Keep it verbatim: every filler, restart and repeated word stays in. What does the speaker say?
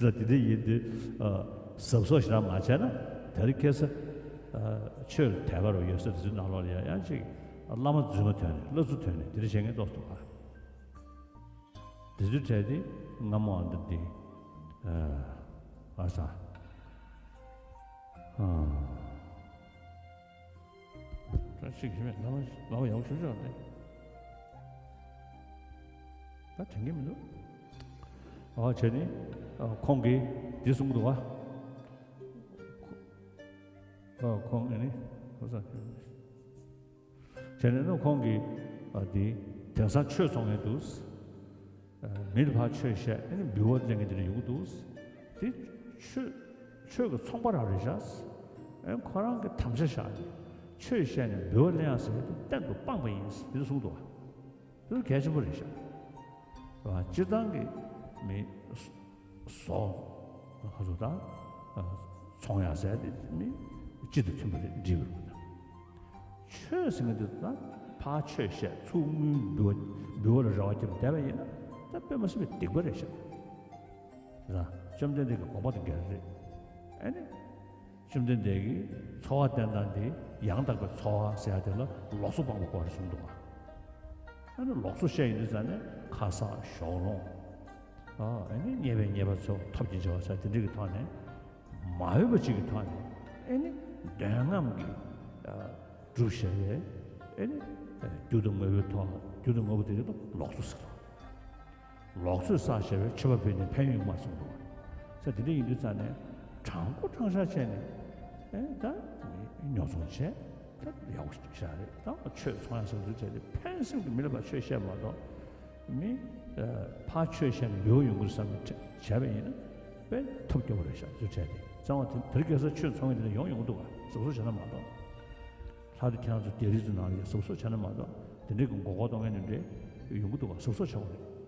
ལ་དེ་འདྲ་ཡིན་དུས། ཨ། གཟབ་གཟབ་ཞེ་དྲག་མ་བྱས་ན་དེ་རིང་ཁ་སང་། ཨ། ཆོས་དད་པ་རུ་ཡོད་ས་དེ་ཚོའི་ནང་ལོགས་ལ་ཡང་ཡང་ཅིག་བླ་མ་རྫུན་མ་ཐོན་ནས། བླ་རྫུན་ཐོན་ནས་དེ་འདྲ་བྱེད་མཁན་ཏོག་ཙམ་འདུག་ག། དེ་ཚོའི་གྲས་དེ་སྔ་མོ་འདི་འདི། ཨ། ཨ་ས། ཨ། ད་ཅིག་ཞིག་མེད། ལམ་ལམ་ཡག་ཤོས་ཤོས་རེད། ད་དྲན་གྱི་མི་འདུག། ཨ། བྱས་ནས། ཨ། ཁོང་གིས་འདི་གསུངས་འདུག་བ། ཨ། ཁོང་ཨ་ནི་ཁོ་ས། བྱས་ནས་ནི་ཁོང་གིས། ཨ། འདི་དེང་སང་ཆོས་ཚོང་མཁན་འདུག། ཨ། མི་ལ་ཕར་ཆོས་བཤད། ཨ་ནི་འབུལ་བ་ལེན་མཁན་དེ་འདྲ་ཡོང་གི་འདུག། དེ་ཆོས་ཆོས་ཀྱི་ཚོང་པ་རང་རེད་ཤག། ཨ། ཁོ་རང་གིས་དམ་བཅའ་བཞག་ནས་ཆོས་བཤད་ནས་འབུལ་བ་ལེན་ཡག་ཟེར་ཡག་དེ་གཏན་དུ་སྤངས་པ་ཡིན་ཟེར་དེ་གསུངས་འདུག་བ། དེ་གལ་ཆེན་པོ་རེད་ཤག། སྤྱིར་བཏང་གི་མི་བཟོ། ཁ་ཚོ་དང་། ཚོང་ཡག་ཟེར་དེ་མི་སྤྱི་དང་མཐུན་པ་རེད། འགྲིག་པ་རེད། ཆོས་ཟེར་མཁན་དེ་ད་ཕར་ཆོས་བཤད། ཚུར་དངུལ་འབུལ་བ། འབུལ་བ་ལ་རེ་བ་བརྒྱབ་བསྡད་པ་ཡིན་ན་ད་དཔེ་མ་སྲིད་པའི་སྡིག་པ་རེད་ཤག། ལ། བཅོམ་ལྡན་འདས་ཀྱི་དགོངས་པ་དང་འགལ་རེད། ཨ་ནི། བཅོམ་ལྡན་འདས་ཀྱིས་འཚོ་བ་བསྟེན་སྟངས་དེ་ཡང་དག་པའི་འཚོ་བ་ཟེར་ཡག་དེ་ལ་ལོགས་སུ་སྤངས་པ་སྐོར་རེ་གསུངས་འདུག་ག། ཨ་ནི་ལོགས་སུ་བཤད་ཡོང་དུས་ཙང་ནས་ཁ་གསག་གཞོགས་སློང་། ཨ། ཨ་ནི་རྙེད་པའི་རྙེད་པ་ཚོ་ཐོབ་ཀྱི་བྱ་བ་ཟེར་དེ་འདྲ་གི་ཐོག་ནས། མ་འོས་པ་ཅིག་གི་ཐོག་ནས། ཨ་ནི་འདོད་རྔམ་གྱིས། ཨ། སྒྲུབ་བྱས་པའི། ཨ་ནི་རྒྱུ་དང་དངོས་པོའི་ཐོག། རྒྱུ་དང་དངོས་པོ་དེ་ཡོད་དོ་ལོགས་སུ་ཟེར་དོ། ལོགས་སུ་བསགས་བྱས་པའི་མཆོད་པ་ཕུལ་ནས་ཕན་ཡོན་ཡོད་མ་གསུངས་འདུག་བ། ས་དེ་འདྲ་ཡིན་དུས་ཙང་ནས་དྲང་པོ་དྲང་བཞག་བྱས་ནས། ཨེ། ད་ཉོ་ཚོང་བྱས། ད་ཡག་པོ་ཞིག་རེད། ད་ཆོས་ཚོང་ཡག་ཟེར་དུས་བྱས་ཏེ་ཕན་སེམས་ཀྱི་མི་ལ་ཕར་ཆོས་བཤད་མ་གཏོགས། མི་ཕར་ཆོས་བཤད་ནས་འབུལ་བ་ཡོང་གི་རེད་བསམ་ནས་བྱས་པ་ཡིན་ན་དཔེ་ཐབས་སྐྱོ་པོ་རེད་ཤག་ཚུལ་བྱས་ཏེ། གཙང་བ་དེ་དེར་གེ་སར་ཆོས་ཚོང་མཁན་དེ་འདྲ་ཡོང་ཡོང་གི་འདུག་བ། གཟབ་གཟབ་བྱས་ན་མ་གཏོགས། ལྷ་དང་ཁྱེད་རང་ཚོ་སྡེ་རིགས་ཚོའི་ནང་ལ་ཡང་གཟབ་གཟབ་བྱས་ན་མ་གཏོགས། དེ་འདྲའི་གི་མགོ་སྐོར་གཏོང་མཁན་དེ་འདྲའི་ཡོང་གི་འདུག་ག། གཟབ་གཟབ་བྱ་དགོས་རེད།